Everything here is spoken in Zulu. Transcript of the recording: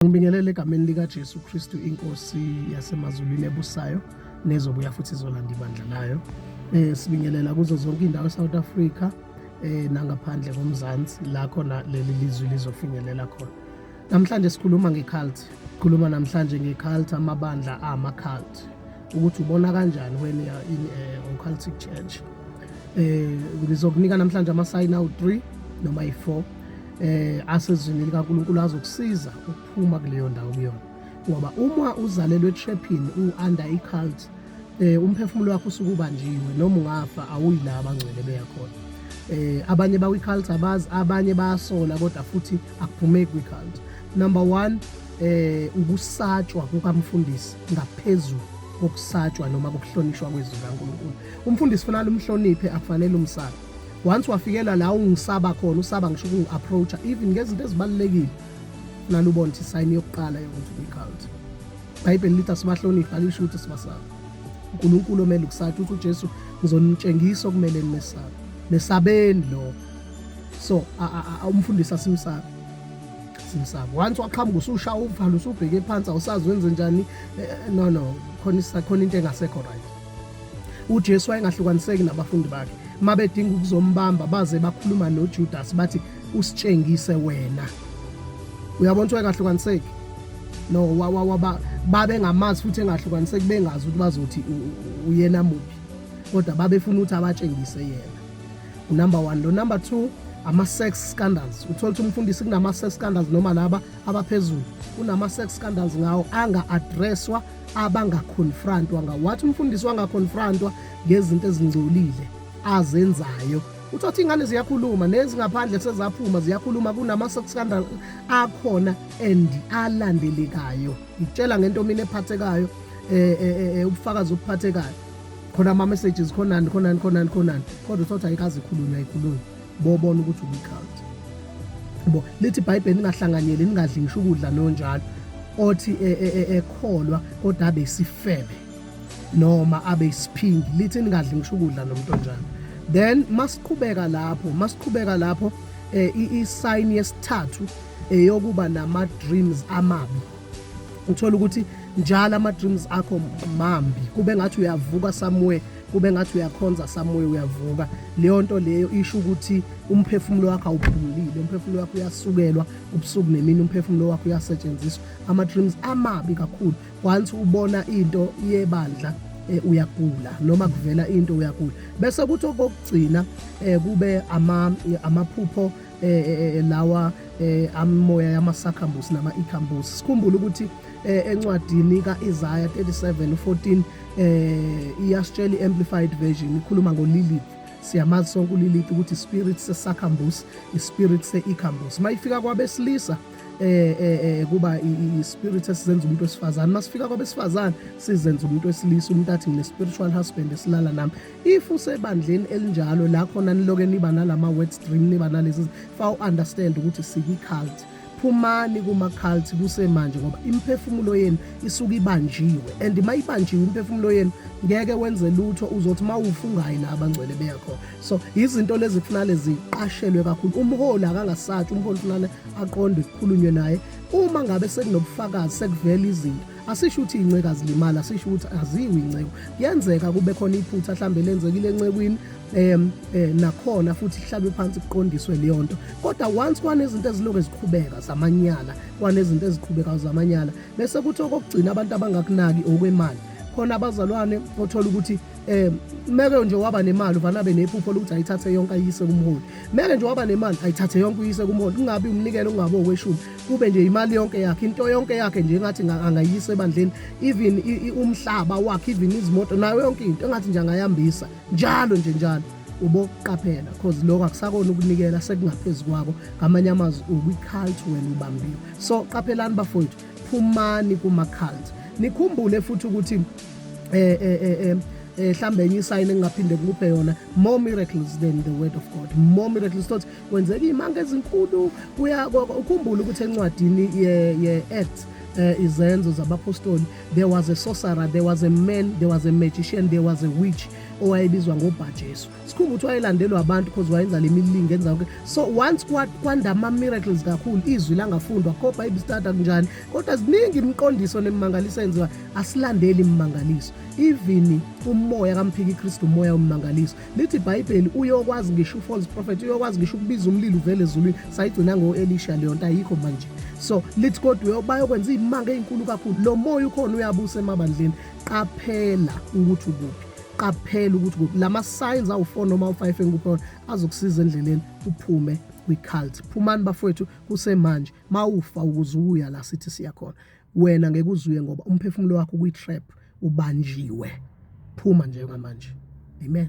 Ngibingelele egameni likaJesu Kristu inkosi yasemazulwini ebusayo nezobuya futhi izolanda ibandla layo. Sibingelela kuzo zonke indawo eSouth Africa nangaphandle koMzansi la khona leli lizwi lizofinyelela khona. Namhlanje sikhuluma ngecult. Khuluma namhlanje ngecult, amabandla ama-cult. Ukuthi ubona kanjani when you are in a occultic church. Ngizokunika namhlanje ama sign out 3 noma i4 asezwini likaNkulunkulu azokusiza ukuphuma kuleyo ndawo kuyona, ngoba uma uzalelwe etrapping u-under i-cult, umphefumulo wakho usuke ubanjiwe. Noma ungafa, awuyi la abangcwele beya khona. Abanye bakwi-cult abazi, abanye bayasola, kodwa futhi akuphumeki kwi-cult. Number 1, ukusatshwa kukamfundisi ngaphezulu kokusatshwa noma kokuhlonishwa kwezwi kaNkulunkulu. Umfundisi kufanele umhloniphe, akufanele umsabe. Once wafikela la ungisaba khona, usaba ngisho ukungi-approacha even ngezinto ezibalulekile, kufanele ubone ukuthi isayini yokuqala yokuthi kwi-cult. IBhayibheli lithi asibahloniphe, alisho ukuthi sibasabe. UNkulunkulu omele ukusatha, uthi uJesu, "Ngizonitshengisa okumele nimesabe, mesabeni lo." So umfundisi asimsabe, simsabe. Once waqhamuka usushaya uvalo, usubheke phansi, awusazi wenze njani, no, khona into engasekho right. UJesu wayengahlukaniseki nabafundi bakhe. Mabedinga ukuzombamba, baze bakhuluma noJudas, bathi, "Usitshengise wena." Uyabona ukuthi wayengahlukaniseki, no waba babengamazi futhi engahlukaniseki, bengazi ukuthi bazothi uyena muphi, kodwa babefuna ukuthi abatshengise yena. Number 1 lo. Number 2, ama sex scandals. Uthola ukuthi umfundisi kunama sex scandals, noma laba abaphezulu kunama sex scandals ngawo anga addresswa, abangaconfrontwa ngawo. Wathi umfundisi wangaconfrontwa ngezinto ezingcolile azenzayo, uthothi ingane ziyakhuluma, nezingaphandle sezaphuma ziyakhuluma, kunama sex scandal akhona and alandelekayo. Ngitshela ngento mina ephathekayo, ubufakazi obuphathekayo khona, ama messages khonani khonani khonani khonani, kodwa uthothi ayikazi ikhulunywa, ayikhulunywa. Bobona ukuthi ukwi-cult bo. Lithi iBhayibheli, ningahlanganyeli, ningadli ngisho ukudla nonjalo othi ekholwa kodwa abe isifebe noma abe isiphingi. Lithi ningadli ngisho ukudla nomuntu onjalo. Then masiqhubeka lapho, i-sign yesithathu eyokuba nama dreams amabi. Uthola ukuthi njalo ama dreams akho mambi, kube ngathi uyavuka somewhere, kube ngathi uyakhonza somewhere, uyavuka. Leyo nto leyo isho ukuthi umphefumulo wakho awuphumulile, umphefumulo wakho uyasukelwa ubusuku nemini, umphefumulo wakho uyasetshenziswa. Ama dreams amabi kakhulu. Once ubona into yebandla, uyagula, noma kuvela into, uyagula. Bese kuthi okokugcina, kube amaphupho lawa amoya yama-succubus nama-incubus. Sikhumbule ukuthi encwadini ka-Isaiah 37:14 iyasitshela, i-Amplified Version ikhuluma ngo-Lilith. Siyamazi sonke uLilith ukuthi spirit se-succubus, ispirit se-incubus. Mayifika kwabesilisa, kuba i-spirit esizenza umuntu wesifazane. Masifika kwabesifazane, sizenza umuntu wesilisa. Umuntu athi, "Ngine spiritual husband esilala nami." If usebandleni elinjalo la khona niloke niba nalama wet dream, niba nalezi, fa understand ukuthi sikwi cult. Phumani kuma cult kusemanje, ngoba imiphefumulo yenu isuke ibanjiwe, and mayibanjiwe imiphefumulo yenu, ngeke wenze lutho. Uzothi mawufungayi la abangcwele beyakhona. So izinto lezi kufanele ziqashelwe kakhulu. Umholi akangasathi, umholi kufanele aqonde, kukhulunywe naye uma ngabe sekunobufakazi, sekuvela izinto. Asisho ukuthi iy'nceko azilimala, asisho ukuthi aziwe iy'nceko. Kuyenzeka kube khona iphutha mhlambe lenzekile encekweni, nakhona futhi kuhlalwe phansi, kuqondiswe leyo nto. Kodwa once kwanezinto eziloku ziqhubeka zamanyala, kwanezinto eziqhubekayo zamanyala. Bese kuthi okokugcina, abantu abangakunaki, okwemali. Khona abazalwane othola ukuthi meke nje waba nemali, uvana abe nephupho lokuthi ayithathe yonke ayise kumholi. Meke nje waba nemali, ayithathe yonke uyise kumholi, kungabi umnikelo, kungabi okweshumi, kube nje imali yonke yakhe, into yonke yakhe nje engathi angayisa ebandleni, even umhlaba wakhe, even izimoto, nayo yonke into engathi nje angayambisa njalo nje njalo. Uboqaphela, cause lokho akusakona ukunikela, sekungaphezu kwako. Ngamanye amazwi, ukwi-cult wena, ubambiwe. So qaphelani bafowethu, phumani kuma-cult. Nikhumbule futhi ukuthi mhlambe enye isayini engingaphinde ngikuphe yona, more miracles than the word of God. More miracles, thought kwenzeka iy'manga ezinkulu. Kuya ukhumbule ukuthi encwadini ye Acts, izenzo zabapostoli, there was a sorcerer, there was a man, there was a magician, there was a witch. owayebizwa ngoBhajesu. Sikhumba ukuthi wayelandelwa abantu because wayenza le milingo enza konke. So once kwanda ama-miracles kakhulu, izwi langafundwa, kho Bible study kunjani, kodwa ziningi imiqondiso nemimangaliso enziwa. Asilandeli imimangaliso. Even umoya kamphiki Kristu, umoya wommangaliso, lithi iBhayibheli uyokwazi ngisho u-false prophet uyokwazi ngisho ukubiza umlilo uvele ezulwini. Sayigcina ngo-Elisha leyo nto, ayikho manje. So lithi kodwa bayokwenza iy'manga ey'nkulu kakhulu. Lo moya ukhona, uyabusa emabandleni. Qaphela ukuthi ukuphi, qaphela ukuthi kuphi. Lama signs awu-4 noma awu-5 engikuphe wona azokusiza endleleni uphume kwi-cult. Phumani bafowethu, kusemanje. Mawufa ukuze uya la sithi siya khona, wena ngeke uzuye ngoba umphefumulo wakho kwi-trap, ubanjiwe. Phuma njengamanje. Amen.